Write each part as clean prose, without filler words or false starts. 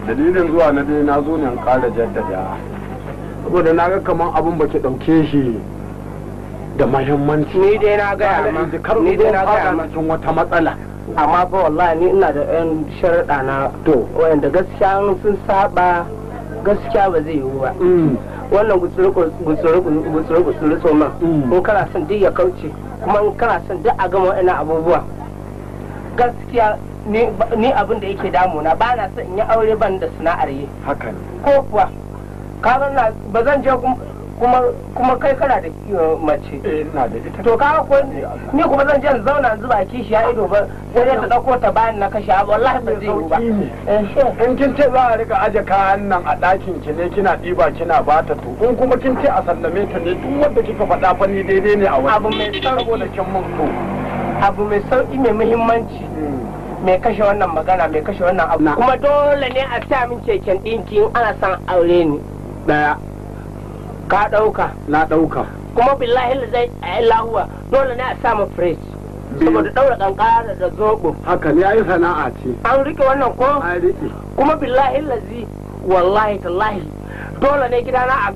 Dalilin zuwa na dai na zo ne in ƙara jaddada, saboda na ga kaman abun baki ɗauke shi da mahimmanci. Ni dai na gaya ma, ni ni dai na gaya ma. Cikin wata matsala. Amma fa wallahi ni ina da yan sharuɗa na. To. Wanda gaskiya in sun saba, gaskiya ba zai yiwu ba. Wannan gutsuru gutsuru gutsuru gutsuru tsoman, in kana son duk ya kauce, kuma in kana son duk a gama wa'annan abubuwa, gaskiya ni abin da yake damuna, ba na son in yi aure ban da sana'ar yi. Haka ne. Ko kuwa ka na ba zan je kuma kai kana da mace. Eh, ina da ita. To kaga ko ni kuma zan je in zauna in zuba kishi ya ido ba, sai dai ta dauko ta bayan na kashe abu, wallahi ba zai yiwu ba. Sauki ne. In kin ce za a rika aje kayan nan a ɗakin ki ne kina ɗiba kina bata, to in kuma kin ce a sallame ta ne, duk wanda kika faɗa fa ni daidai ne a wani. Abu mai sauki. Saboda kin mun to. Abu mai sauki, mai muhimmanci, mai kashe wannan magana, mai kashe wannan abu. Na. Kuma dole ne a sa min keken ɗinki in ana son aure ni. Daya. Ka ɗauka? Na ɗauka. Kuma billahi zai a lahuwa, dole ne a sa min fridge Biyu. saboda ɗaura kankara da zoɓo. Haka ne, ai sana'a ce. An rike wannan ko? An riƙe. Kuma billahi lazi, wallahi tallahi, dole ne gidana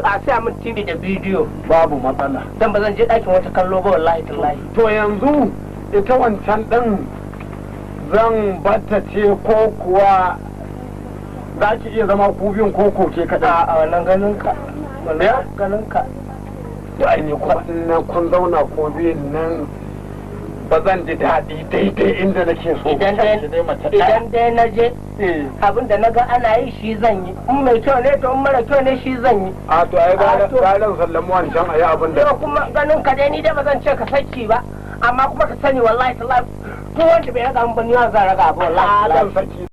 a sa min TV da bidiyo. Babu matsala. Dan ba zan je ɗakin wata kallo ba, wallahi tallahi. To yanzu ita wancan ɗin zan bata ce ko kuwa za ki iya zama ku biyun ko ke kaɗai? A wannan ganin ka, wannan ganin ka. To ai ni kuma in na kun zauna ko biyun nan ba zan ji daɗi daidai inda nake so. Idan dai Dai mace ɗaya. Idan dai na je, abin da na ga ana yi shi zan yi, in mai kyau ne to, in mara kyau ne shi zan yi. A to ai A, to. gara sallamu wancan a yi abin da To kuma ganin ka dai, ni dai ba zan ce ka saki ba, amma kuma ka sani, wallahi tallahi, duk wanda bai raga mun ba, ni ma zan raga ba, wallahi zan tallahi. saki.